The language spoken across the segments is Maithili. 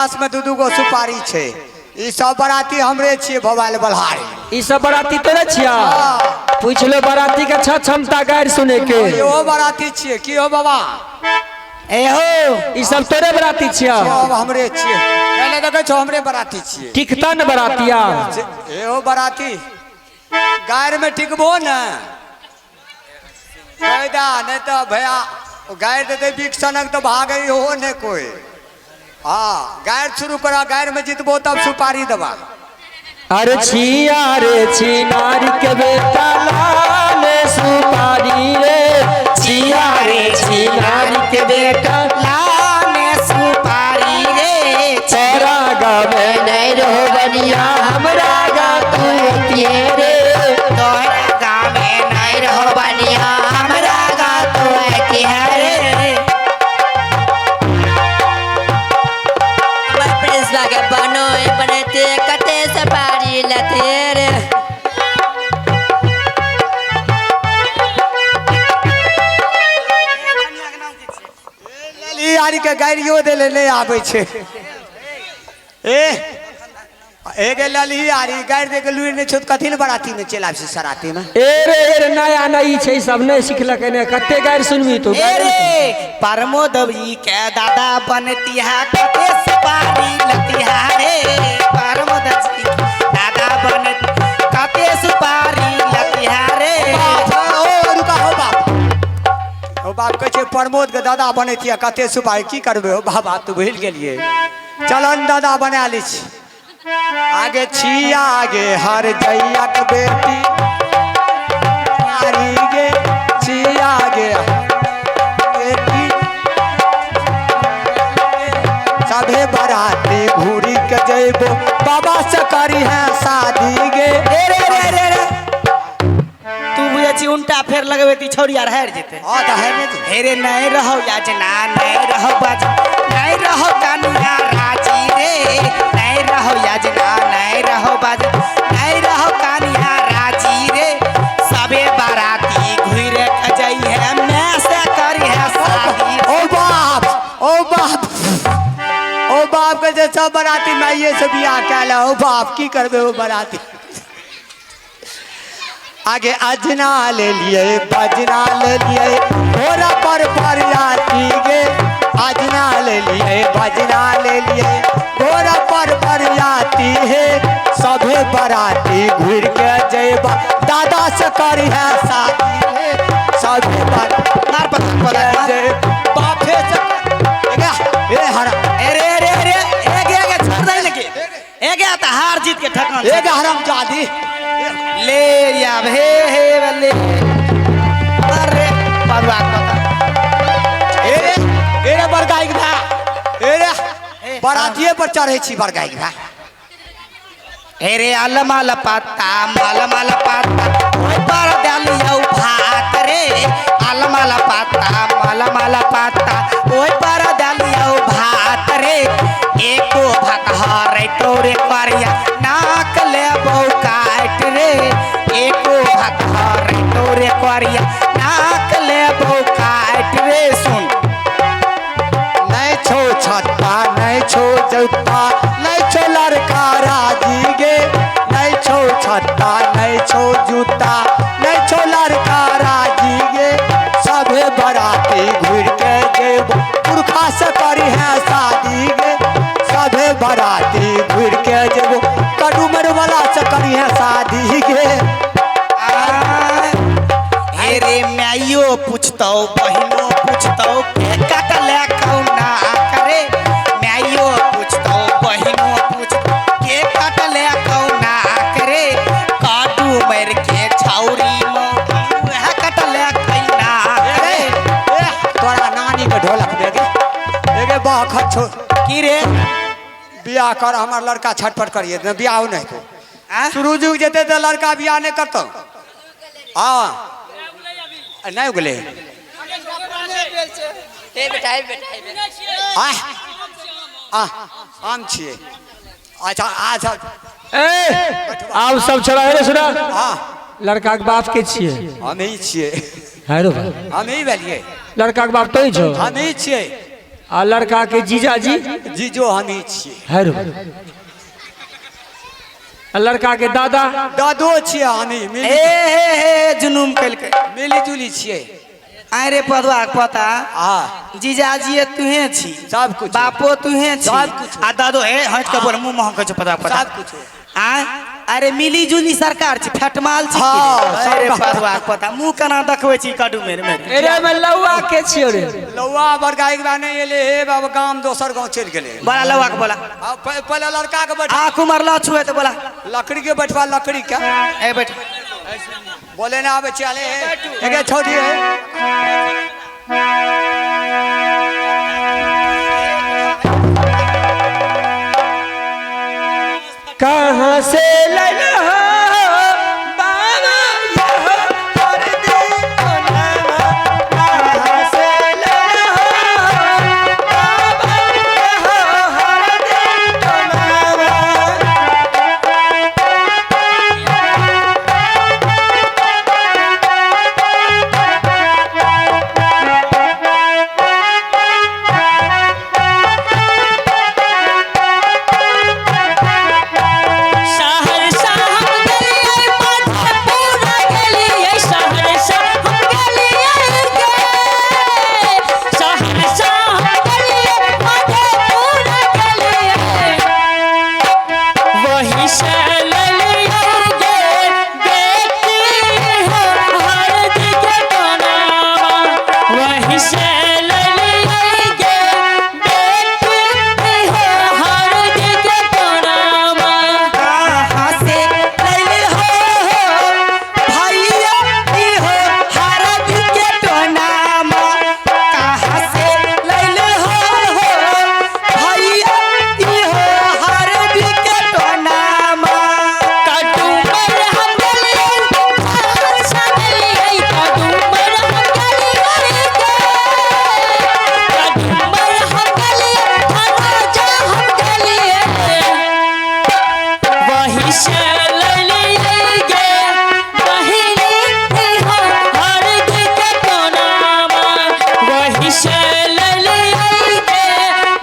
पास में दू दू गो सुपारी छै। ई सब बराती हमरे छियै भवाल बलहारी। ई सब बराती तोरे छिया? पूछ लो बराती के अच्छा क्षमता गारि सुने के। इहो बराती छियै की हो बाबा? ए हो ई सब तोरे बराती छिया? सब हमरे छियै। पहले देखै छौ हमरे बराती छियै। टिकता न बरातिया। एहो बराती गारि में टिकबो न फायदा नहीं तो भैया गाय देते बिक सनक तो भागे हो नहीं कोई। हाँ गाय शुरू करा, गाय में जीतबो तब सुपारी दबा। अरे छिया रे छिनारी के बेटा लाल सुपारी रे, छिया रे छिनारी के बेटा लाल सुपारी रे, तोरा गावे नहीं रहो बनिया हमरा गा तू रे, तोरा गावे नहीं रहो बनिया हमरा गा तू रे। हमर प्रिंसवा के बनोय बनेते कते सपारी लते रे। ई आरी के गाड़ियो देले नहीं आबै छै। ए एगे ललही आरी गाड़ि दे के लुरि नहि छौ तऽ कथी ले बराती में चलि आबै छै सराती में? ए रे ए रे नया नई छै सब नहीं सिखलकै ने, कते गारि सुनबी तू? ए रे प्रमोद जी के दादा बनती है कते सुपारी लती है रे, प्रमोद जी के दादा बनती कते सुपारी लती है रे। बाप, ओ रुका हो बाप, ओ बाप कहै छै प्रमोद के दादा बनैती है कते सुपारी, की करबै हो बाबा तू भूलि गेलियै। चलन दादा बना लै छी। आगे छी आगे हर जैया के बेटी आरी गे, छी आगे बेटी सभे बराती घूरी के जइबो बाबा से करी है शादी गे। रे रे रे रे रे तू बुझै छी उल्टा फेर लगबे ती छौड़ी आर हारि जेतै। हाँ तऽ हारि नहि जेतै। हे रे नहीं रहो याजना नहीं रहो बाज नहीं रहो कानिया राजी रे, नहीं रहो याजना नहीं रहो बाज नहीं रहो कानिया राजी रे, सबे बाराती घुर के जाई है मैं से करी है शादी। ओ बाप, ओ बाप, ओ बाप के जे सब बाराती माइये से बियाह कैल। ओ बाप की करबे ओ बाराती। आगे अजना ले लिए बजना ले लिए घोड़ा पर बरियाती गे, अजना ले लिए बजना ले लिए घोड़ा पर बरियाती है, सभे बराती घुर के जइबा दादा से करी है शादी है, सभे बराती बापे से ए हरा ए रे रे रे ए गे गे छोड़ दे लगे ए गे त हार जीत के ठकान ए गे हराम जादी ले या हे हे बल्ले अरे परवा पता ए रे ए रे बरगाई के भा ए रे बरातिए पर चढ़ै छी बरगाई के भा। ए रे अलमाल पत्ता मालमाल पत्ता ओइ पर डालियौ भात रे, अलमाल पत्ता मालमाल पत्ता ओइ पर डालियौ भात रे, एको भात हरै तोरे करिया नाक लेबौ काटि रे, एको भात हरै तोरे करिया नाक लेबौ काटि रे। सुन नहीं छो छत्ता नहीं छो जूता नहीं छो लड़का राजी गे, नहीं छो छत्ता नहीं छो जूता नहीं छो लड़का राजी गे, सभे बराती घुर के जेबो पुरखा से करी है शादी गे, सभे बराती घुर के जेबो कडुमर वाला से करी है शादी गे। हे रे माइयो पूछतौ बहिनो पूछतौ के कटले कौना करे, माइयो पूछतौ बहिनो पूछतौ के कटले कौना करे, काटू मर के छौरी मौगी वएह कटले कैना करे। तोरा नानी के ढोलक दे गे, एगे बाख छो की रे बियाह कर हमार लड़का छटपट करिए न बियाह नहीं तो आ? शुरू जुग जेते तो लड़का बियाह नहीं करतो। हाँ नहीं उगले हे बेटा हे बेटा हे बेटा आ आ हम छिए। अच्छा अच्छा ए आब सब छोड़ा रे सुना। हाँ लड़का के बाप के छिए? हम ही छिए। है रो भाई हम ही भेलिए। लड़का के बाप तो ही छो? हम ही छिए। आ लड़का के जीजाजी? जीजो हम ही छियै। हेरो आ लड़का के दादा? दादो छियै हम ही। ए हे हे जुनूम कलकै। मिली जुली छियै। आरे पदवा के पता हाँ जीजाजी तुहे छी, सब कुछ, बापो तुहे छी, सब कुछ। आ दादो हे हट के बोल मुंह महक छै पदवा के पता। सब कुछ। आ अरे मिली जुली सरकार छी, फटमाल छी। हाँ, अरे सरकार। पदवा के पता मुंह केना देखबै छी कडू मेरे मेरे। अरे में लौआ के छियो रे? लौआ बड़का एक बार नहीं एले हे बाबा, गाम दोसर गांव चलि गेलै। बोला लौआ के बोला। आ, पहिले लड़का के बैठा। आ कुमार ला छुए तो बोला। लकड़ी के बैठवा, लकड़ी के। ए बैठ। बोले ना आबै छै, अले एके छोड़ी है। कहाँ से लैला बाबा यह हरदी कोनामा, कहाँ से लैला बाबा यह हरदी कोनामा। सहरसा हम गेलियै, मधेपुरा गेलियै, सहरसा हम गेलियै गे। सहरसा हम गेलियै, मधेपुरा गेलियै, वही से लेलियै गे बेटी हो हरदी के टोनावा, वही से लेलियै गे बेटी हो हरदी के टोनावा। कहाँ से लैले हो भैया ई हो हरदी के टोनामा, कहाँ से लैले हो भैया ई हो हरदी के टोनामा। काटूमर हम गेलियै, सहरसा गेलियै, काटूमर हम गेलियै गे। काटूमर हम गेलियै, धनोजा हम गेलियै, वही से लेलियै गे बहिनी हो हरदी के टोनामा, वही से लेलियै गे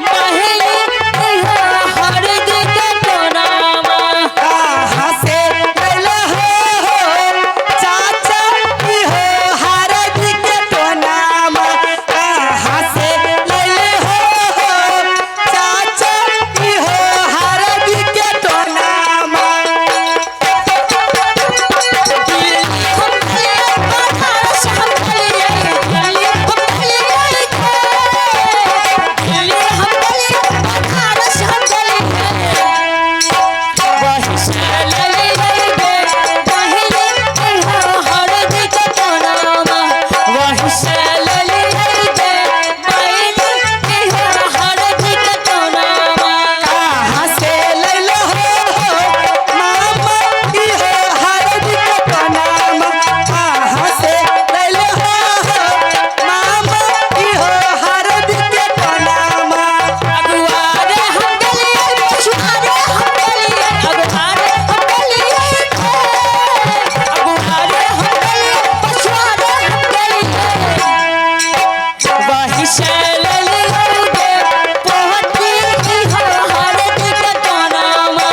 बहिनी हो हरदी के टोनामा। कहाँ से लैले हो चाचा ई हो हरदी के टोनामा, कहाँ से लैले हो चाचा ई हो हरदी के टोनामा। दिल्ली हम गेलियै, बनारस हम गेलियै, दिल्ली हम गेलियै गे। दिल्ली हम गेलियै, बनारस हम गेलियै, वही से लेलियै गे बहिनी हो हरदी के टोनामा, वही से लेलियै गे बहिनी हो हरदी के टोनामा। कहाँ से लैले हो मामा ई हो हरदी के टोनामा, कहाँ से लैले हो मामा ई हो हरदी के टोनामा। अगुआरे हम गेलियै, पछुआरे हम गेलियै, अगुआरे हम गेलियै गे। अगुआरे हम गेलियै, पछुआरे हम गेलियै, वही से लेलियै गे पोती हो हरदी के टोनामा,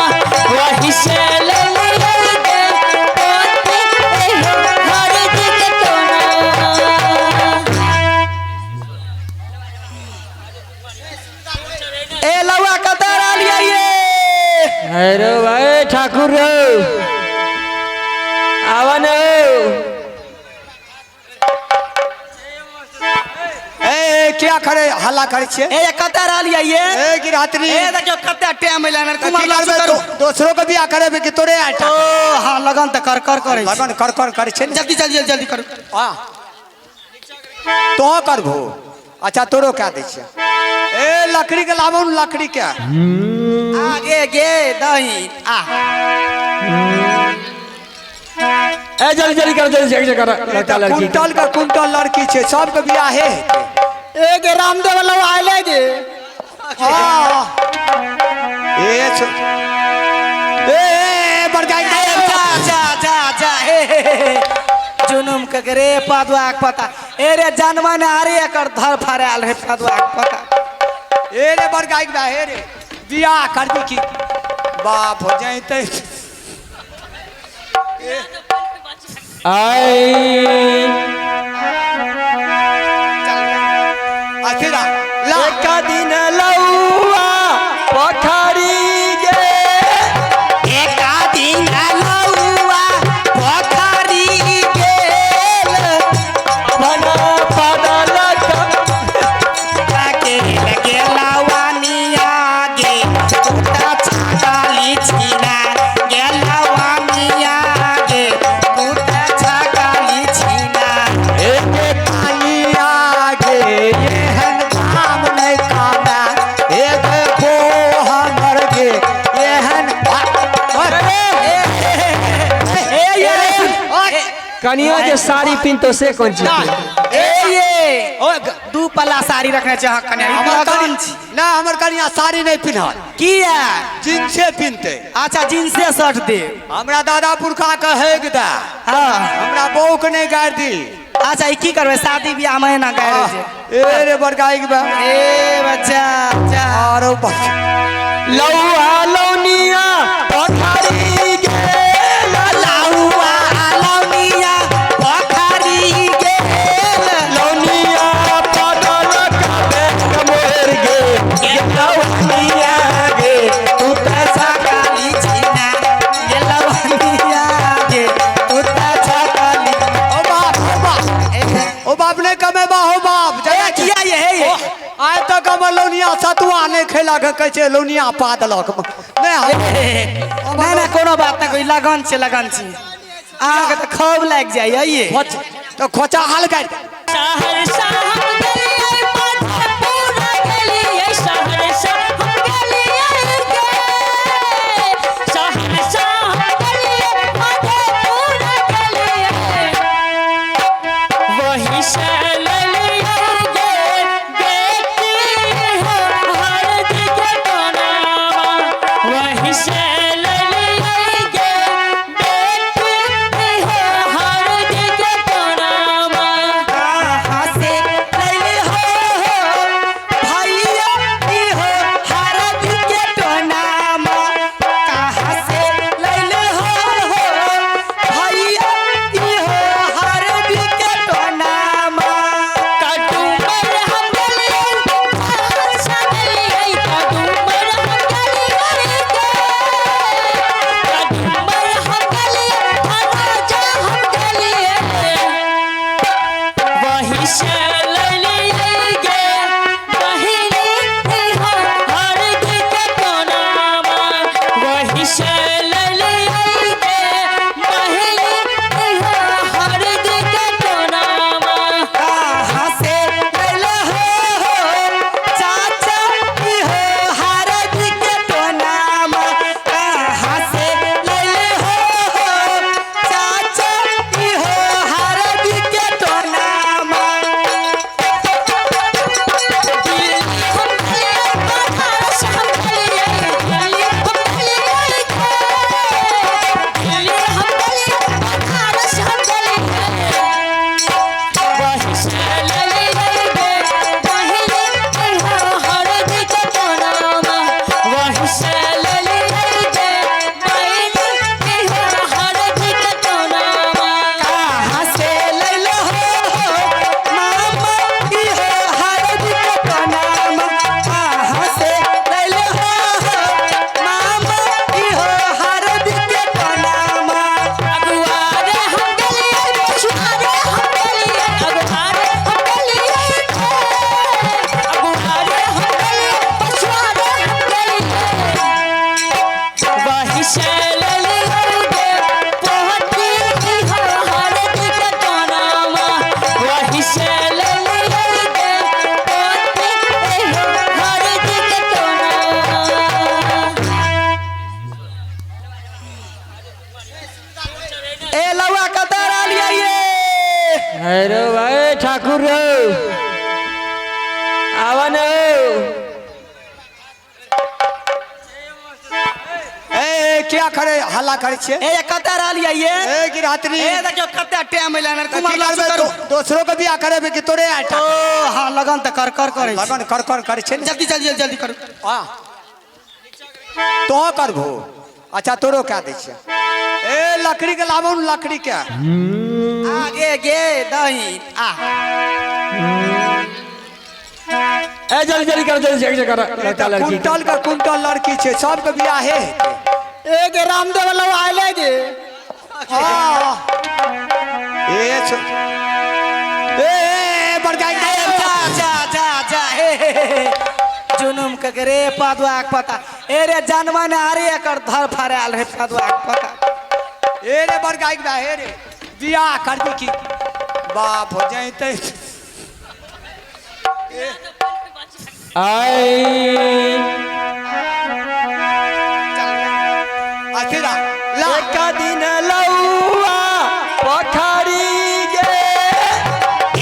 वही से लेलियै गे पोती हो हरदी के टोनामा। ए लौआ कतऽ रहलियै ये? अरे भाई ठाकुर रो आवन हो। ए क्या करे हल्ला करे छियै? ए कतऽ रहलियै ये? ए गिरात्री ए देखियौ कते टाइम एलै हन की कुमार लाल करबै? करू। दोसरो के बियाह करेबै कि तोरे आटा? ओ हाँ लगन तऽ कर कर करै छी। लगन कर कर करै छै ने। जल्दी जल्दी जल्दी करू। हाँ तो करबो। अच्छा तोरो कए दै छियै। ए लकड़ी के लाबो ने, लकड़ी के। आ गे गे दही आ। ए जल्दी जल्दी कर, जल्दी जल्दी कर लड़का लड़की। कुंटल के कुंटल लड़की छै, सबके बियाहे हेतै। ए गे रामदेव लौआ आइले गे। हाँ ए ए ए बड़का जा जा जा जा हे हे हे। जुनुम के रे पदवा के पता। ए रे जनमन आरे एकर धर फरायल रे पदवा के पता। ए रे बड़ गायक बा हे रे बियाह कर दी की बाप हो जाइते। आई अथिरा ला एक दिन लौआ पखारी गे एका दिन लौआ पोखरी गेल बना पदलक के गेलवानिया गे कुत्ता छाकाली छिना गेलवानिया गे कुत्ता छाकाली छिना। एक कानिया गे एहन काम नहीं काना एक को हमर गे एहन कनिया जे साड़ी पिनतो से कोन चीज? ए ये ओ दू पल्ला साड़ी रखने छै कन्या हमर लगन कनिया छी ना हमर कनिया साड़ी नहीं पिन्हल। किया? जींसे पिन्हते। अच्छा जींसे शर्ट दे। हमरा दादा पुरखा कहे दा। हाँ हमरा बहू के नहीं गारि दी। अच्छा ई की करबै शादी ब्याह में एना गारि छै? ए रे बड़काई के बा ए बच्चा बच्चा आरो लौआ लौनिया पखारी गे लौआ लौनिया पोखरी गेल लौनिया पदलक बेक मोर गे गेलवानिया गे तू त छकाली छिना गेलवानिया गे तू त छकाली। ओ बाप ओ बाप ओ बाप नहीं कमेबा हो बाप ए किया ये हे ये आइ तक हमर लौनिया सतुआ नहीं खेलक कहै छै लौनिया पा देलक। नहीं नहीं नहीं कोनो बात नहीं, कोई लगन छै लगन छै अहाँके तऽ खूब लागि जाइए ये तो खोचा हाल गारि सहरसा हम गेलियै मधेपुरा गेलियै सहरसा हम गेलियै गे सहरसा हम गेलियै मधेपुरा गेलियै वही से लेलियै गे बेटी हो हरदी के बनावा वही से लेलियै गे बेटी हो हरदी के बनावा। कहाँ से लैले हो भैया ई हो हरदी के टोनामा कहाँ से लैले हो भैया ई हो हरदी के टोनामा। कटुमर हम गेलियै सहरसा गेलियै कटुमर हम गेलियै गे कटुमर हम गेलियै धनौजा हम गेलियै वही से लेलियै गे बहिनी हो हरदी के टोनामा वही से लेलियै गे बहिनी हो हरदी के टोनामा। कहाँ से लैले हो चाचा ई हो हरदी के टोनामा कहाँ से लैले हो चाचा ई हो हरदी के टोनामा। हम गेलियै बनारस हम गेलियै दिल्ली हम गेलियै गे दिल्ली हम गेलियै बनारस हम गेलियै वही से लेलियै गे बहिनी हो हरदी के टोनामा वही से लेलियै गे बहिनी हो हरदी के टोनामा। कहाँ से लैले हो मामा ई हो हरदी के टोनामा कहाँ से लैले हो मामा ई हो हरदी के टोनामा। अगुआरे हम गेलियै पछुआरे हम गेलियै अगुआरे हम गेलियै गे अगुआरे हम गेलियै पछुआरे हम गेलियै वही से लेलियै गे पोहती हो हरदी के टोनामा वही से लेलियै गे पोहती हो हरदी के टोनामा। ए लौआ कतऽ रहलियै ये? अरे भाई ठाकुर रो आवन हो। ए किया करे हल्ला करे छियै? ए कतऽ रहलियै ये? ए गिरहतनी। ए देखियौ कते टाइम एलै हन, की कुमार करबै? लाल करू। दोसरो के बियाह करेबै कि तोरे आटा? ओ हाँ, लगन तऽ कर कर करै छी। लगन कर कर करै छै ने। जल्दी जल्दी जल्दी करू। हाँ तो करबो। अच्छा तोरो कए दै छियै। ए लकड़ी के लाबो ने, लकड़ी के। आ गे गे दही आ। ए जल्दी जल्दी कर, जल्दी जल्दी कर लड़का लड़की। कुंटल के कुंटल लड़की छै, सबके बियाहे हेतै। ए गे रामदेव लौ आइले गे। हाँ। ए ए ए बड़का ए जा जा जा जा, हे हे हे जुनुम के रे पदुआ के पता। ए रे जनमन आरे एकर धर फरायल रे पदुआ के पता। ए रे बड़का एक बा, हे रे बियाह करबी की बाप हो जैते। आई अथी ला ला। एक दिन लौआ पखारी गे,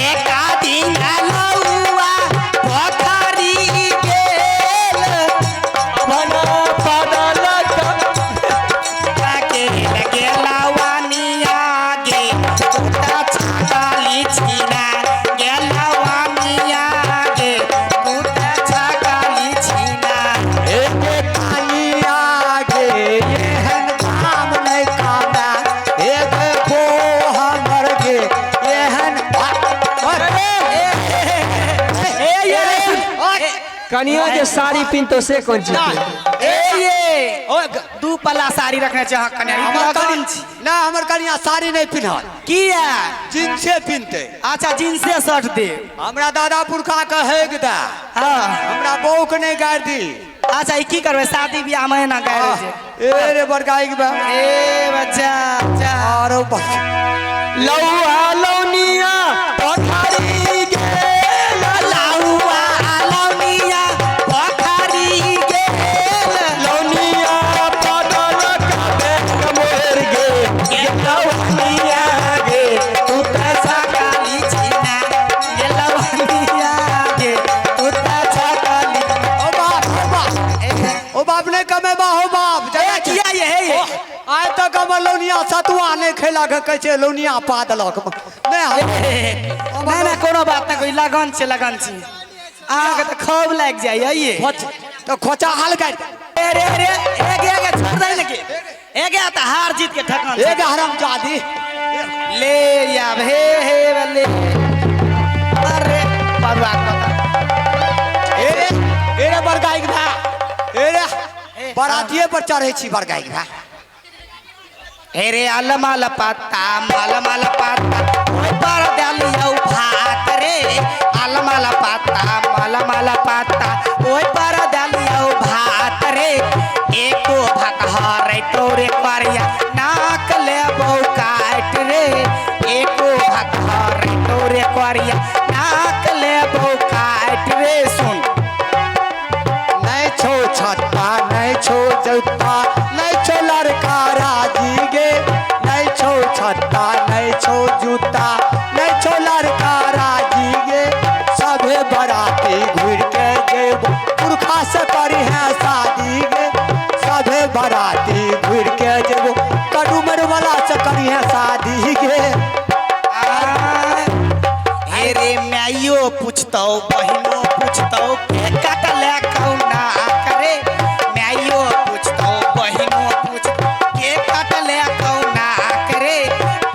एक दिन लौआ पखारी गेल, बना पदलक के गेलवानिया गे कुत्ता छाकाली छीना, गेलवानिया गे कुत्ता छाकाली छीना। एक कानिया गे एहन धाम नहि काना, एक को हमर गे एहन। ए ये कनिया जे साड़ी पिनतो से कोन चीज? ए ये ओ दू पल्ला साड़ी रखने छै अहाँ कन्या, ई हमर लगन कनिया छी। ना, हमर कनिया साड़ी नहि पिन्हल। किया? जींसे पिन्हतै। अच्छा जींसे शर्ट दे। हमरा दादा पुरखा के हेग दे। हाँ हमरा बहू के नहि गारि दी। अच्छा ई की करबै शादी बियाह में एना गारि छै? ए रे बड़का एक बा। ए बच्चा बच्चा आरो लौआ लौनिया पखारी गे, लौआ लौनिया पखारी गेल, लौनिया पदलक बेक मोर गे, गेलवानिया गे तू त छकाली छीना, गेलवानिया गे तू त छकाली। ओ बाप, ओ बाप, ओ बाप नहि कमेबा हो बाप। ए किया ये हे ये? आइ तक हमर लौनिया सतुआ नहि खेलक, कहै छै लौनिया पा देलक। नहि नहि नहि कोनो बात नहि, कोई लगन छै, लगन छै। अहाँके तऽ खूब लागि जाइए ये। तऽ खोचा हाल गारि। ए रे रे ए गे गे छोड़ दे ने के। ए गे तऽ हार जीत के ठकान छै। एक हराम जादी। ले आब हे हे बल्ले। अरे पदुआ के पता। ए रे ए रे बड़का एक भा, ए रे बरातिये पर चढ़ै छी बड़का एक भा। ए रे अलमाल पत्ता मलमल पत्ता ओहि पर देलियौ भात रे, अलमाल पत्ता मलमल पत्ता ओहि पर देलियौ भात रे, एको भात हरैतो रे करिया नाक लेबौ काटि रे, एको भात हरैतो रे करिया नाक लेबौ काटि रे। सुन नहि छौ छत्ता नहि छौ जूता नहि छौ लड़का राजी गे, नहि छौ छत्ता नहि छौ जूता नहि छौ लड़का राजी गे, सभे बराती घुरि के जेबो पुरखा से करी है शादी गे, सभे बराती घुरि के जेबो कडुमर वाला से करी है शादी गे। हे रे माइयो पूछतौ बहिनो पूछतौ के काटले कौना करे, माइयो पूछतौ बहिनो पूछतौ के काटले कौना करे,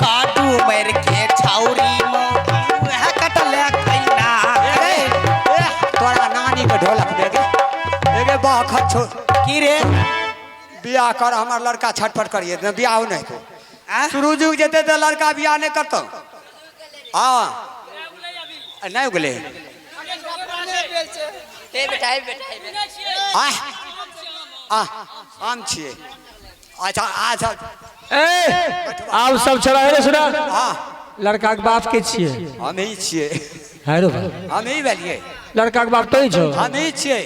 काटू मर के छौरी मौगी वएह काटले कैना करे। ए, तोरा नानी के ढोलक दे गे, एगे बाखत छो की रे? बियाह कर, हमर लड़का छटपट करिए ने बियाह नहि हेतौ। आ? शुरू जुग जेतै तऽ लड़का बियाह नहि करतौ। हाँ नहि उगले। हे बेटा हे बेटा हे बेटा। आ आ आम छियै। अच्छा अच्छा ए आब सब छोड़ा रे सुना। हाँ लड़का के बाप के छियै? हमही छियै। है रो भाई। हमही भेलियै। लड़का के बाप तो छौ? हमही छियै।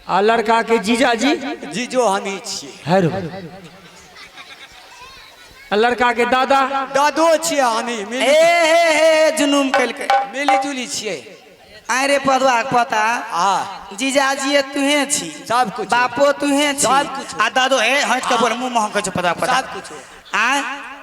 आ लड़का के जीजाजी? जीजो हमही छियै। है रो। आ लड़का के दादा? दादो छियै हमही। ए हे हे जुनूम केलकै। मिली जुली छियै। आय रे पदवा के पता हाँ जीजाजी तुहे छी सब कुछ। बापो तुहे छी सब कुछ। आ दादो हे हट के बोल मुंह महक छै पदवा के पता सब कुछ। आ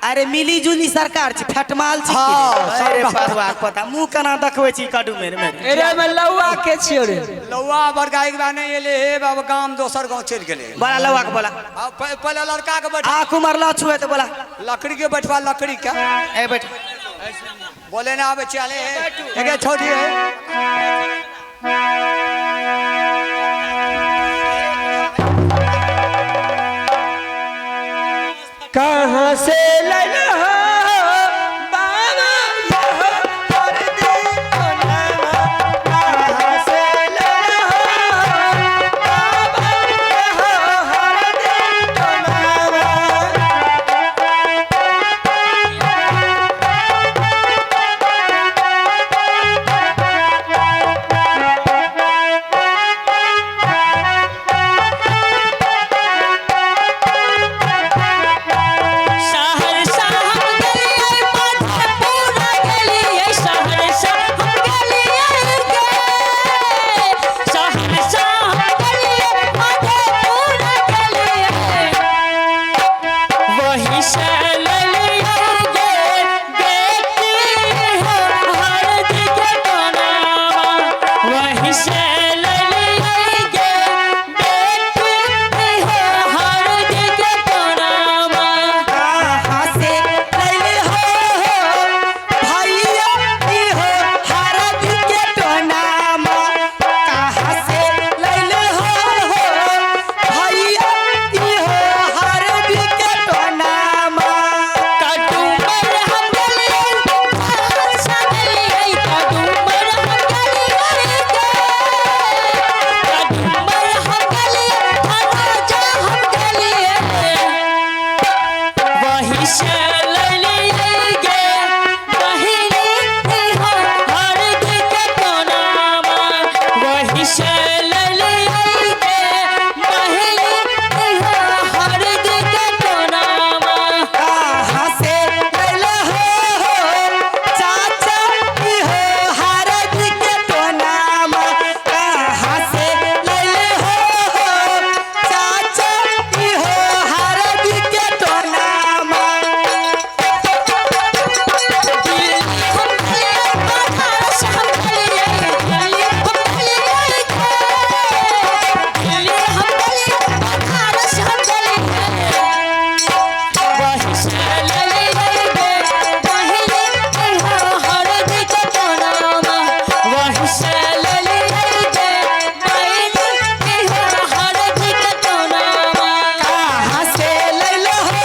अरे मिली जुली सरकार छी फटमाल छी हाँ, अरे सरकार। पदवा के पता मुंह केना देखबै छी कडू मेरे मेरे अरे में लौआ के छियो रे लौआ बड़का एक बार नहीं एले हे बाबा गाम दोसर गांव चलि गेलै बोला लौआ के बोला आ, पहिले लड़का के बैठा आ कुमार ला छुए तो बोला लकड़ी के बैठवा लकड़ी के ए बैठ बोले ना आबै चले एके छोड़ी है कहाँ से लैला हो बाबा यह हरदी कोनामा कहाँ से लैला हो बाबा यह हरदी कोनामा सहरसा हम गेलियै मधेपुरा गेलियै सहरसा हम गेलियै गे सहरसा हम गेलियै मधेपुरा गेलियै वही से लेलियै गे बेटी हो हरदी के बनावा वही से लेलियै गे बेटी हो हरदी के बनावा कहाँ से लैले हो भैया ई हो हरदी के टोनामा कहाँ से लैले हो भैया ई हो हरदी के टोनामा कटुमर हम गेलियै सहरसा गेलियै कटुमर हम गेलियै गे कटुमर हम गेलियै धनोजा हम गेलियै वही से लेलियै गे बहिनी हो हरदी के टोनामा वही से लेलियै गे बहिनी हो हरदी के टोनामा कहाँ से लैले हो चाचा ई हो हरदी के टोनामा कहाँ से लैले हो चाचा ई हो हरदी के टोनामा हम गेलियै बनारस हम गेलियै दिल्ली हम गेलियै गे दिल्ली हम गेलियै बनारस हम गेलियै वही से लेलियै गे बहिनी हो हरदी के टोनामा वही से लेलियै गे बहिनी हो हरदी के टोनामा कहाँ से लैले हो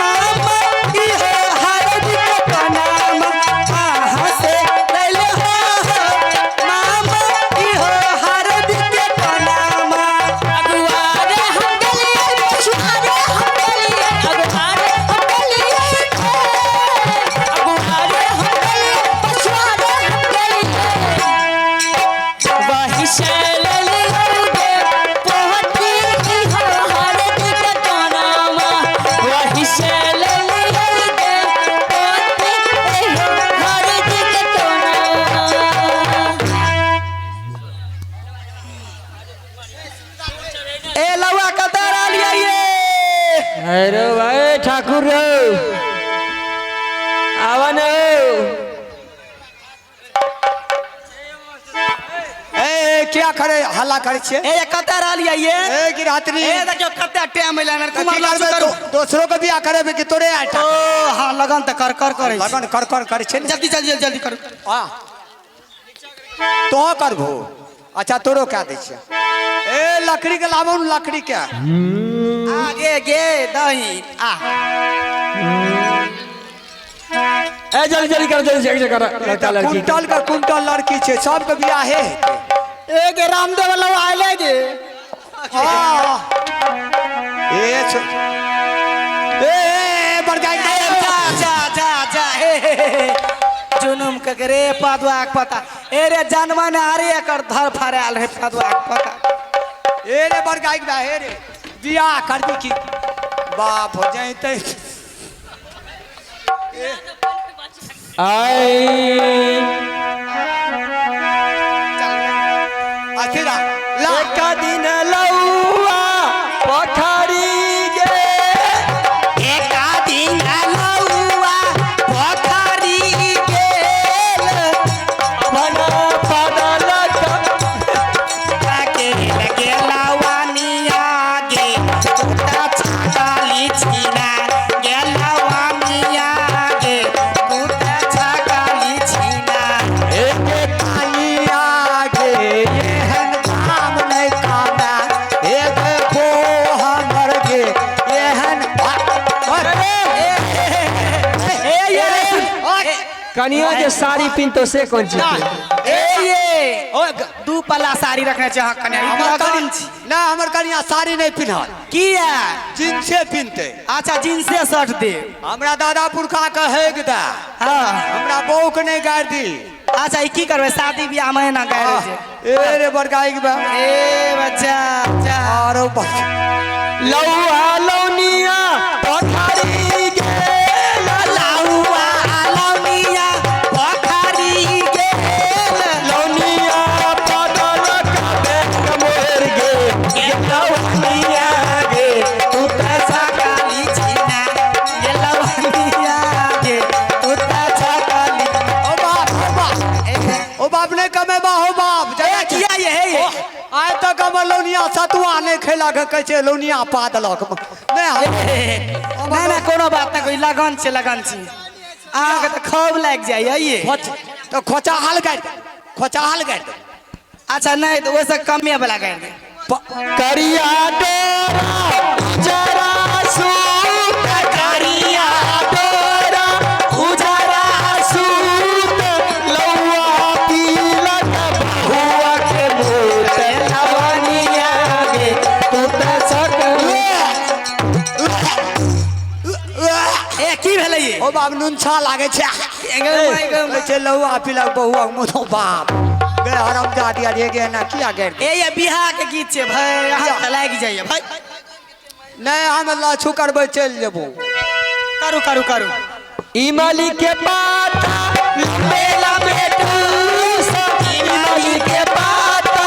मामा ई हो हरदी के टोनामा कहाँ से लैले हो मामा ई हो हरदी के टोनामा अगुआरे हम गेलियै पछुआरे हम गेलियै अगुआरे हम गेलियै गे अगुआरे हम गेलियै पछुआरे हम गेलियै वही से लेलियै गे पोहती हो हरदी के टोनामा वही से लेलियै गे पोहती हो हरदी के टोनामा ए लौआ कतऽ रहलियै ये अरे भाई ठाकुर रे आवा न ए क्या करे हल्ला करे छियै ए कतऽ रहलियै ये ए गिरहतनी ए देखियौ कते टाइम एलै की कुमार लाल करबै करू दोसरो के बियाह करेबै कि तोरे आटा ओ हाँ लगन तऽ कर कर करै छी। लगन कर कर करै छै ने जल्दी जल्दी जल्दी करू हाँ तो करबो अच्छा तोरो कए दै छियै ए लकड़ी के लाबो ने लकड़ी के आ गे गे दही आ ए जल्दी जल्दी कर जल्दी जल्दी कर लड़का लड़की कुंटल के कुंटल लड़की छै सबके बियाहे हेतै ए गे रामदेव लौआ आइले गे हाँ ए ए, ए बड़का ए, जा जा जा जा हे हे, हे, हे। जुनुम के रे पदुआ के पता ए रे जनमन अरे एकर धर फरायल रे पदुआ के पता ए रे बड़का एक बा हे रे बियाह कर दी की बाप हो जैते आई कनिया जे साड़ी पिन्हतो से कोन चीज? ए ये ओ दू पल्ला साड़ी रखने छै अहाँ कनिया। हमर कनिया ना, हमर कनिया साड़ी नहीं पिन्हल। किया? जींसे पिन्हते। अच्छा जींसे शर्ट दे। हमरा दादा पुरखा के हेग दा। हां हमरा बहू के नहीं गारि दी। अच्छा ई की करबै शादी ब्याह में ना गारि छै? ए रे बड़का एक बा। ए बच्चा अच्छा आरो लौआ लौनिया पखारी गेल, लौआ लौनिया पखारी गेल, लौनिया पदल कबे कमोर गे, लौनिया गे तू त सकाली छिना गे, लौनिया गे तू त सकाली। ओ बाप, ओ बाप, ओ बाप नहीं कमेबा हो बाप। ए किया ये हे ये? आइ तक हमर लौनिया सतुआ नहीं खेलक, कहै छै लौनिया पा देलक। नहीं नहीं नहीं कोनो बात नहीं, कोई लगन छै, लगन छै। अहाँके तऽ खूब लागि जाइए ये। तो खोचा हाल गारि दे, खोचा हाल गारि दे। अच्छा नहीं तो ओहिसँ कमे वाला गारि दे। करिया डोरा उजरा सूत, करिया डोरा उजरा सूत, लौआ पीलक बहुआ के मूत, लवनिया गे तू त सकली। ए की भेलै ये? ओ बाप नुनछा लागै छै। कहै छै लौआ पीलक बहुआ के मुँह। बाप गे हरामजादी रे गे ना किया गारि दे? ए ये बियाह के गीत छै भाई, अहाँ तऽ लागि जाइए भाई। नहीं हम लाछू करबै चलि जेबो। करू करू करू। इमली के पाता लंबे लंबे टूस, इमली के पाता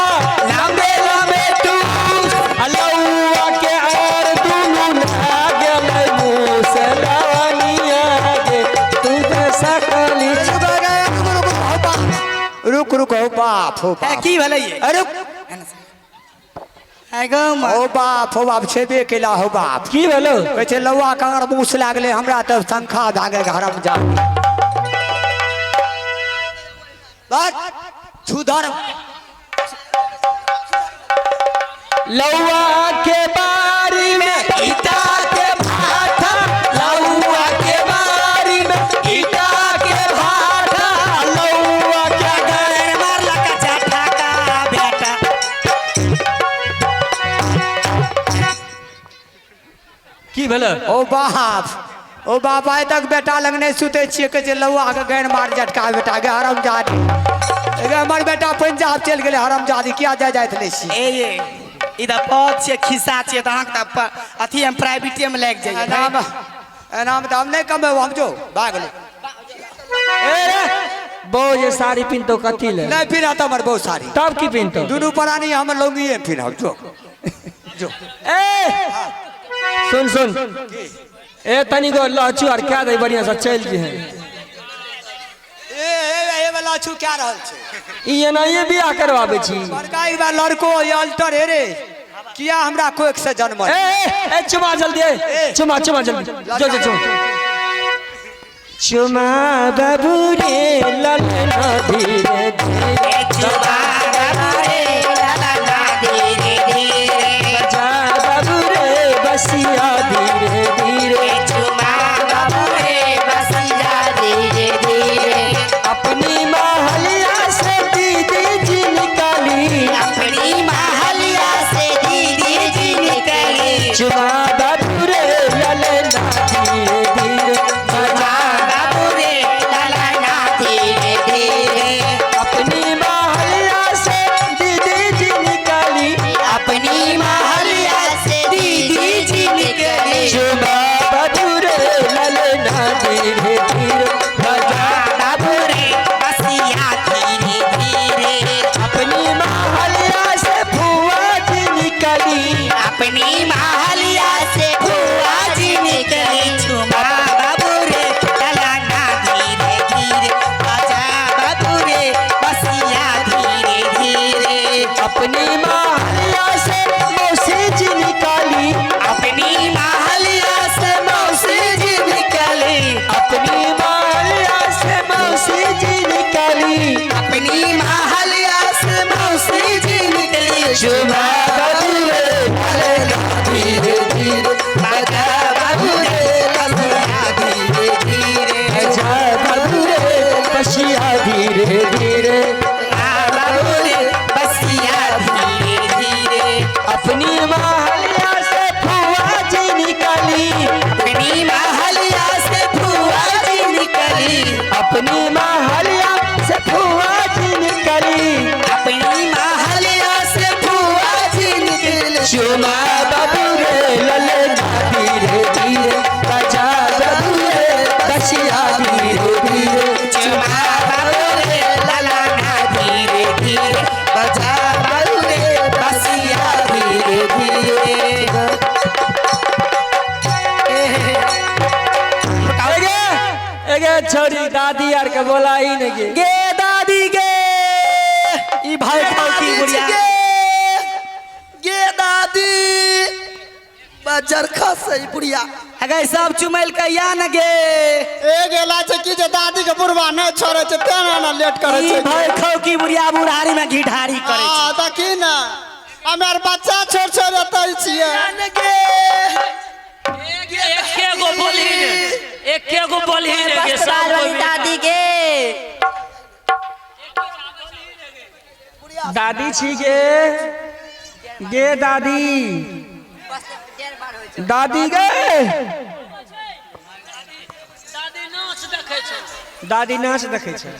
लंबे लंबे टूस, लौआ के आर दुनू लागल मूस, लवनिया गे तू त सकली। रुक रुक हो बाप, हो बाप। की भेलै ये? अरे ओ बाप, हो बाप छेबे केला हो बाप। की भेलो? कहै छै लौआ कांगर मूस लागले, हमरा तऽ शंखा भागे हरामजादी। बात छुधर। लौआ के बारी में ईटा के भाठा, लौआ के बारी में ईटा के भाठा, लौआ के गार मारला कच्चा ठाका बेटा। की भेलो? ओ बाप, ओ बाप आइ तक बेटा लग नहीं सुते छियै, कहै छै लौआ के गारि मार झटका बेटा गे हरामजादी। हमर बेटा पंजाब चलि गेलै हरामजादी, किया जाय जाइत नहि छी? ए ये ई तऽ पद छियै, खिस्सा छियै, तऽ अहाँके तऽ अथी हम प्राइवेटे में लागि जाइए। एनामे एनामे तऽ हम नहि कमेबो, हम जो भाग गेलै। ए रे बौ जे साड़ी पिन्हतो कथी ले? नहीं पिन्हत हमर बहुत साड़ी। तब की पिन्हतो? दुनू प्राणी हमर लौंगिए पिन्हब। जो जो। ए सुन सुन, ए तनिको लहचू आर क्या दे बढ़िया से चलि जिहे। ए ए वाला छू क्या रहल छै? ई एनाहिए बियाह करवाबै छी। बड़का एक बार लड़को ये अल्टर हे रे, किया हमरा कोख से जन्मल? ए ए चुमा जल्दी, ए चुमा चुमा जल्दी, जो जो चुमा चुमा बाबू रे ललना धीरे धीरे, चुमा बाबू रे ललना धीरे धीरे, बजा बाबू रे बसिया धीरे धीरे, चुमा बाबू रे बसिया धीरे धीरे, अपनी महलिया से दीदी जी निकाली, अपनी महलिया से दीदी जी निकली, चुमा बाबू रे ललना धीरे धीरे, चुमा बाबू रे ललना धीरे धीरे, अपनी महलिया से दीदी जी निकाली, अपनी महलिया से दीदी जी निकली, चुमा बाबू रे ललना धीरे धीरे, बजा बाबू रे बसिया धीरे धीरे, अपनी महलिया से फुआ जी निकली, अपनी महलिया से फुआ जी निकली, चुमा बाबू रे ललना धीरे धीरे, बजा बाबू रे बसिया धीरे धीरे, अपनी महलिया से मौसी जी निकाली, अपनी महलिया से मौसी जी निकली, अपनी महलिया से मौसी जी निकाली, अपनी महलिया से मौसी जी निकली, चुमा बाबू रे ललना धीरे धीरे, छोरी दादी यार के बोला ही नहीं गे। गे दादी गे ई भाई खाऊ की बुढ़िया गे दादी बजर खसै बुढ़िया। अगर सब चुमैल के या न गे ए गेला छै की जे दादी के बुढ़वा नहि छोड़ै छै तेना ना लेट करै ई छै। भाई खाऊ की बुढ़िया बुढ़ारी में घी ढारी करै छै। हां त की ना हमर बच्चा छोड़ छोड़ एतै छियै। गे एके गो बोलही ने, एके गो बोलही ने गे सब वस्त्राल वाली दादी गे। दादी छी गे गे दादी दादी गे दादी नाच देखै छै। दादी नाच देखै छै।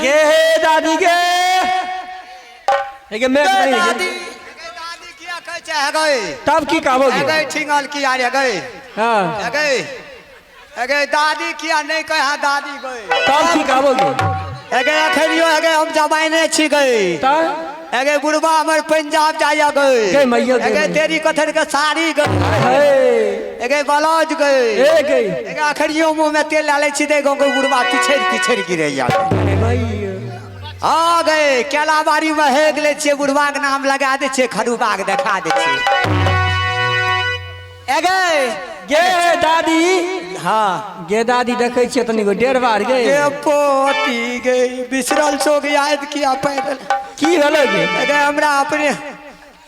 गे दादी गे गे मैं नहीं गे। दादी किया कहै छै हे गई तब की कहबो हे गे? गई ठिंगल किया रे गई हाँ हे गई हे गई दादी किया नहीं कहे हाँ दादी गई तब की कहबो गे? हे गई अखनियो हे गई हम जमाइने छी गई तब हे गई बुढ़बा हमर पंजाब जाइया गई गई मैया हे गई तेरी कथन के साड़ी गई हे हे गई ब्लाउज गई ए गई हे गई अखनियो मुँह में तेल डालै छी दे गाँव के बुढ़बा पिछड़ पिछड़ गिरैया अरे मैया हाँ गए केलाबाड़ी में हेग ले छियै बुढ़बा के नाम लगा दै छियै खरुबा के देखा दै छियै। ए गई गे दादी हाँ गे दादी देखै छियै तनी गो डेढ़ बार गे गे पोती गे बिसरल शोक याद किया पैदल की भेलै गे? गे हमरा अपने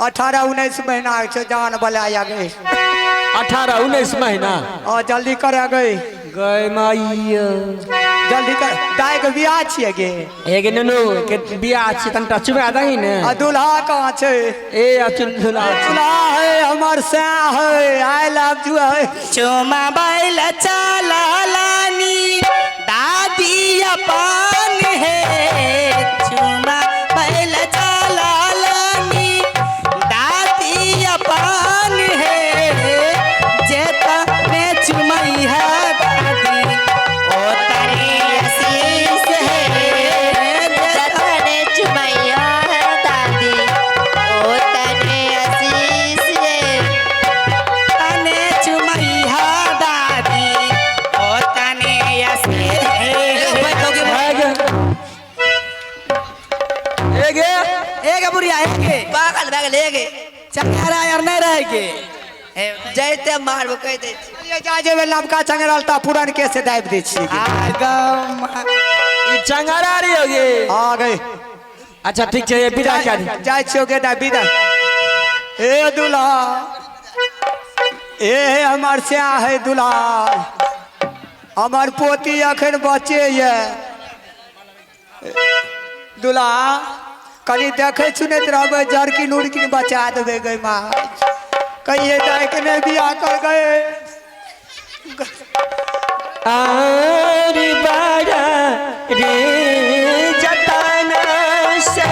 18-19 महीना छै जान बलाया गए 18-19 महीना और जल्दी करे गई गए मैया जल्दी कर दाई के बियाह छियै गे। ए गे नुनू के बियाह छियै तनिटा चुमा दही ने। आ दूल्हा कहाँ छै? ए आ चुल्हा दूल्हा है हमर सै है I love you है। चुमा बैल चला लानी दादी अपन है चुमा बैल चला लानी दादी अपन है जेता में चुमई है दादी ओ तनी आशीष है जतने चुमैया दादी ओ तने आशीष रे। तने चुमई है दादी ओ तने आशीष है। ए गे ए गे बुढ़िया ए गे पागल भए गेलै गे चंगारा यार नहीं रहेगे जैते मारबो कहि दै छी। जा जेबै लमका चंगरल ता पुरन के से दाबि दै छियै गे। ई चंगारा रे हो गे। हाँ गई अच्छा ठीक छै विदा कए दी। जाइ छियौ गे दाइ विदा। ए दूल्हा ए हमर स्या है दूल्हा हमर पोती अखन बचे ये दूल्हा कनी देखै सुनैत रहबै जरकिन उरकिन बचा देबै गई माँ कहिए दाइ के नहि बियाह कर गए। आरी बारा रे जतन से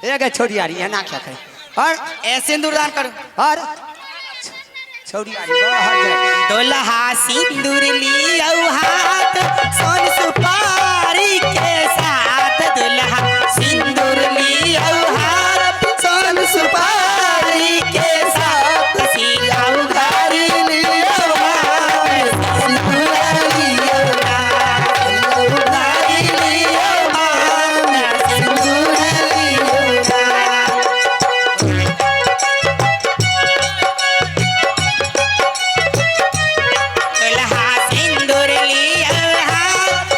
ए गे छोड़ी आरी एना क्या करे और ए सिंदूर दान करो और छोड़ी आरी बाहर जाए। दुल्हा सिंदूर लियौ हाथ सोन सुपारी के साथ दुल्हा सिंदूर लियौ हाथ सोन सुपारी के साथ सियाऊ घरी लियौ हाथ सिंदूर लियौ हाथ घरी लियौ हाथ सिंदूर लियौ हाथ। दुल्हा सिंदूर लियौ हाथ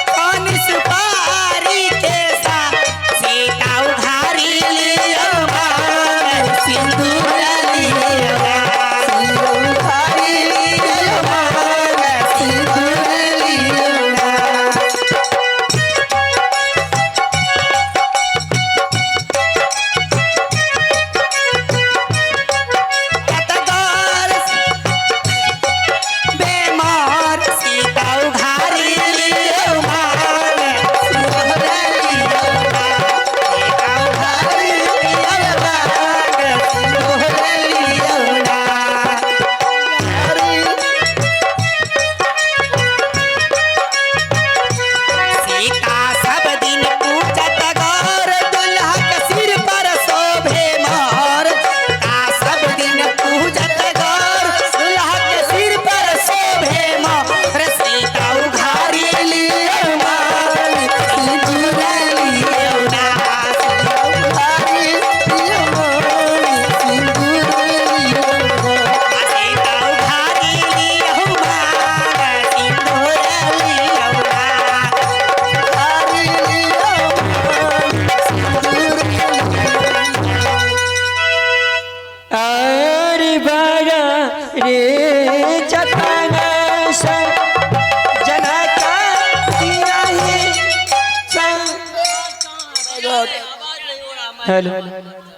हेलो।